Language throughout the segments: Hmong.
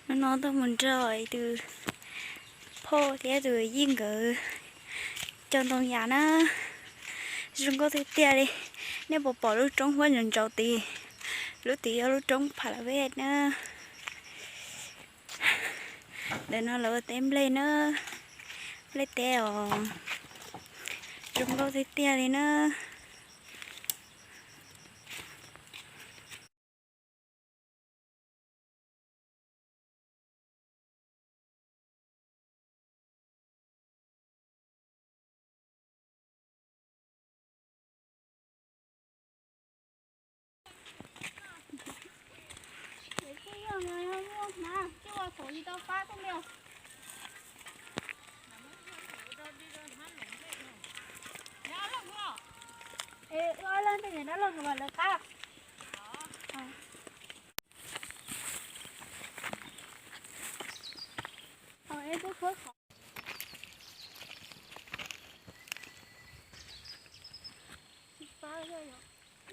Hnub no tuaj mus nrog tus phauj thiab tus yij nkawd cog ntoo yas na. Zoo nkauj tiag tiag li. Nej puas pom lub roob huab ntsaus ntsaus tid? Lub tid yog lub roob Pha La Vej na. Ntawm no lawv ua teb nplej na, nplej teb os. Zoo nkauj tiag tiag li na.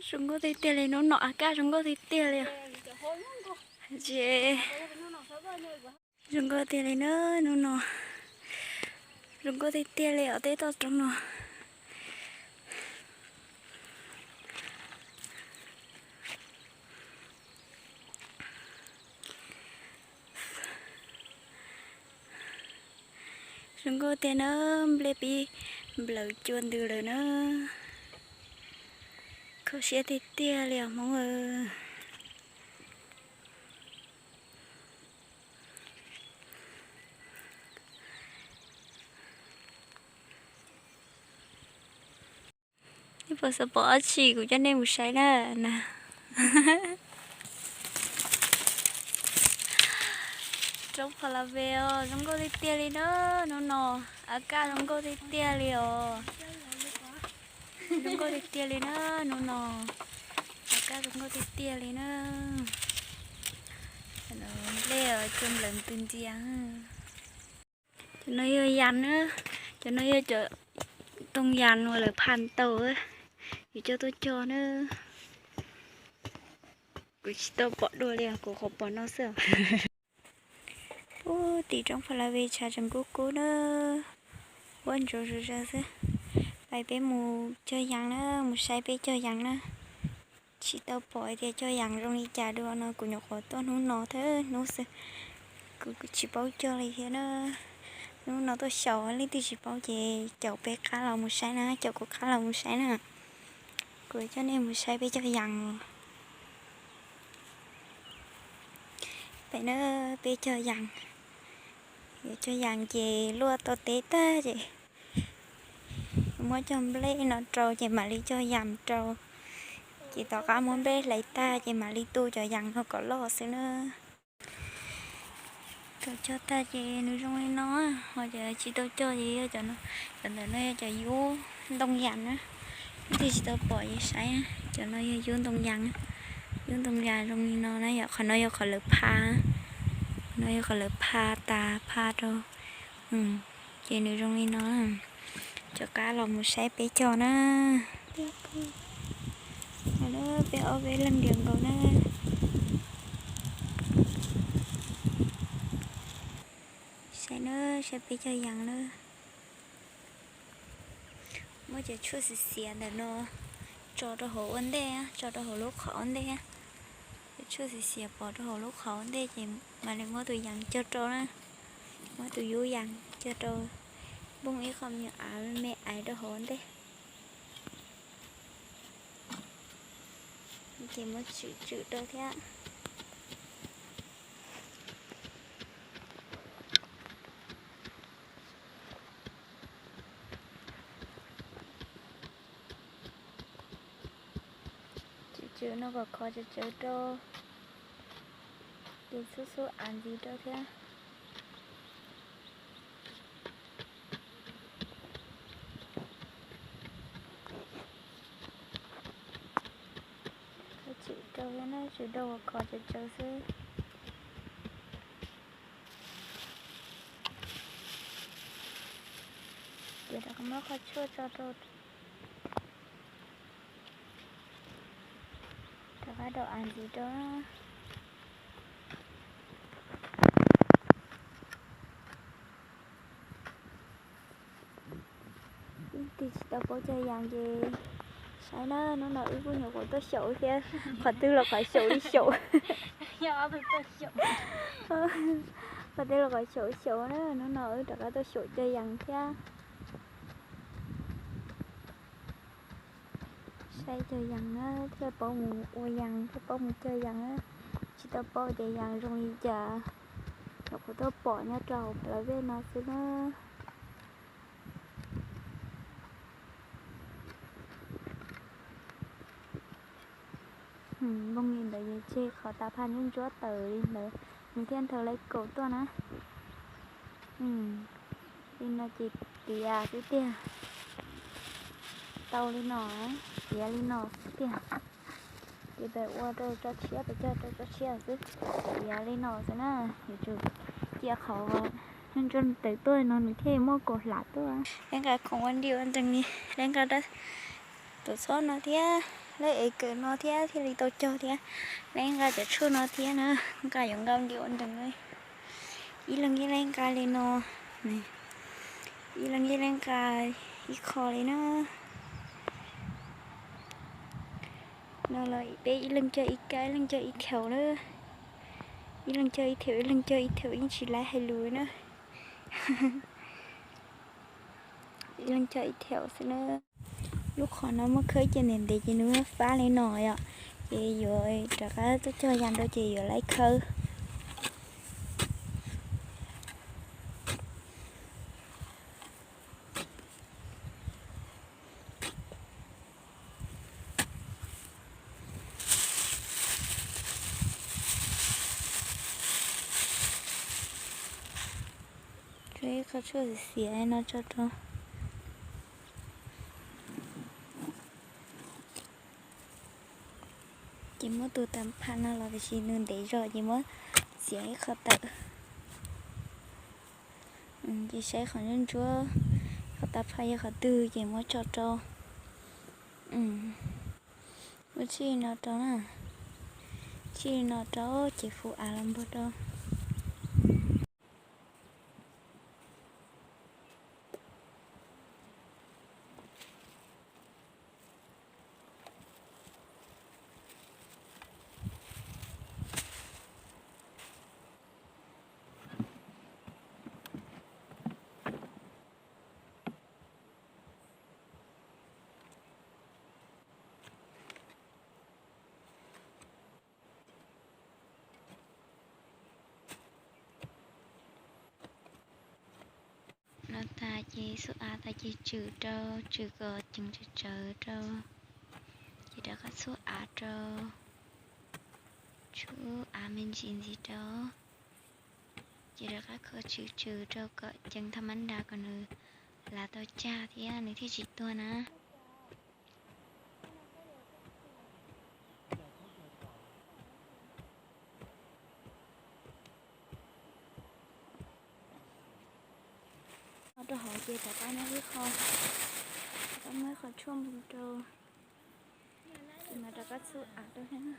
Zoo nkauj tiag tiag li, hnub no a kaj zoo nkauj tiag tiag li. Ces zoo nkauj tiag li na, hnub no zoo nkauj tiag tiag li os, tej toj roob no. Zoo nkauj tiag na, nplej pib nplawm cua ntws lawm na. Kho siab tiag tiag li os Hmoob. Nej puas xav pom dab tsi kuv coj nej mus saib na. Roob Pha La Vej os, zoo nkauj tiag tiag li na hnub no. A kaj zoo nkauj tiag tiag li os. Zoo nkauj tiag tiag li na hnub no. A kaj zoo nkauj tiag tiag li na. Nplej cua nplawm ntws ntws. Cov no yog yas na, cov no yog cov ntoo yas uas lawv pha tau, yuav coj tuaj cog na. Kuv tsis tau pom dua li, kuv qhuav pom no xwb. Ub, tim roob Pha La Vej tshav tseem kub kub na, huab ntsuav zom zaws xwb. Pais peb mus cog yas na, mus saib peb cog yas na. Tsis tau pom tias cog yas zoo li cas dua no, kuv nyuam qhuav tuaj hnub no thawj hnub xwb, kuv tsis paub cog li thiab na. Hnub no tuaj xyaum leej twg tsis paub ces caum peb qab los mus saib na, caum kuv qab los mus saib na. Kuv coj nej mus saib peb cog yas os. Peb na, peb cog yas, yuav cog yas ces luaj tau teb tag ces muab cog nplej no rau ces mam li cog yas rau. Ces tom qab muab nplej hlais tag ces mam li tu cov yas no kom loj xwb na. Thaum cog tag ces nws zoo li no, ho cov tsis tau cog ces yog cov no, cov ntawm no yog cov yub ntoo yas na. Leej twg tsis tau pom ces saib, cov no yog yub ntoo yas, yub ntoo yas zoo li no na yom. Qhov no yog qhov lawv pha, qhov no yog qhov lawv pha tas pha rau, ces nws zoo li no. Caum qab los mus saib peb cog na. Peb ob peb leeg diam nkaus na. Saib na, saib peb cog yas na. Muab cov tshuaj xiav xiav ntawm no tso rau hauv ua ntej, tso rau hauv lub qhov ua ntej. Cov tshuaj xiav xiav pov rau hauv lub qhov ua ntej ces mam li muab tus yas cog rau na. Muab tus yub yas cog rau, npog ib qho me nyuam av me me aiv rau hauv ua ntej. Ces muab tswm tswm rau thiab. Tswm tswm no kom khov tsawv tsawv rau, ces xub xub av ntxiv rau thiab. Tswm rau thiab na, tswm rau kom khov tsawv tsawv xwb. Ces rov qab muab qhov tshuaj tso rau, rov qab rau av ntxiv rau. Tau paub cog yas ces saib na, hnub no wb kuj nyuam qhuav tuaj xyaum thiab, qhov twg los qhov xyaum li xyaum. Qhov twg los qhov xyaum xyaum na, hnub no wb rov qab tuaj xyaum cog yas thiab. Saib cog yas na, thiaj paub mus ua yas, thiaj paub mus cog yas na. Tsis tau paub tias yas zoo li cas, nyuam qhuav tuaj pom nyob rau hauv plawv vej no xwb na. Nplooj li ntawd ces tseg qhov tas phaj ntsuab ntsuab tawm li ntawd, nws thiaj nthawv lais kaum tuaj na. Li no ces tiav xwb tiag. Tau li no, tiav li no xwb tiag. Ces peb ua rau tsob tshiab, peb cog rau tsob tshiab xwb. Tiav li no xwb na, yuav tsum cia qhov ntsuab ntsuab tawm tuaj no nws thiaj muaj kaus hlam tuaj. Leej nqa khoom ua nrim ua nrees li, leej nqa rab tuam txhob no thiab, leej ev kawm no thiab thiaj li tau cog thiab. Leej nqa cov tshuaj no thiab na, nqa yuav nqa nrim ua nrees li. Ib leeg ib leeg nqa li no, ib leeg ib leeg nqa ib qho li na. No los peb ib leeg cog ib kab, ib leeg cog ib thaum na. Ib leeg cog ib thaum, ib leeg cog ib thaum, yeej tsis laib hais lus na. Ib leeg cog ib thaum xwb na. Lub qhov no muab khawb cia ntev ntev ces nws muab fab li no yom. Ces yuav rov qab tuaj cog yas rau ces yuav laib khawb. Tshuab ib qho tshuaj xiav xiav no tso rau. Ces muab tus tas phaj no los tiam sis nws ntev zog ces muab xiav ib qho tawm. Ces saib qhov ntsuab ntsuab, qhov tas phaj yog qhov twg ces muab tso rau. Muab tsij no rau na. Tsij no rau ces fu av los npog rau. No tas ces xub av tas ces tswm rau, tswm kom ceev tsawv tsawv rau. Ces rov qab xub av rau, tsub av me ntsis ntxiv rau. Ces rov qab kho tswm tswm rau kom ceev thaj mab nra kom nws lav tau cag thiab nws thiaj tsis tuag na. Rau hauv ces rov qab muab ib qho, rov qab muab ib qho tshuaj npog rau, ces mas rov qab txhub av rau thiab na.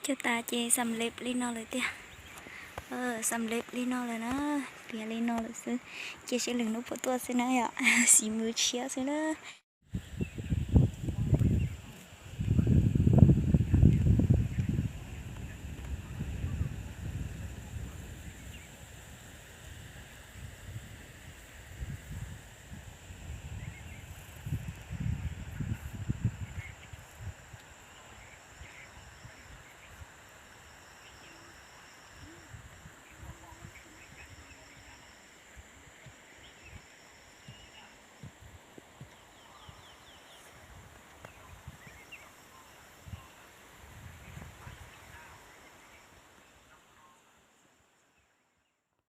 Cog tas ces xam leb li no lawm tiag. Xam leb li no lawm na, piav li no lawm xwb. Cia seb lwm hnub puas tuaj xwb na yom, xib mws tshiab xwb na.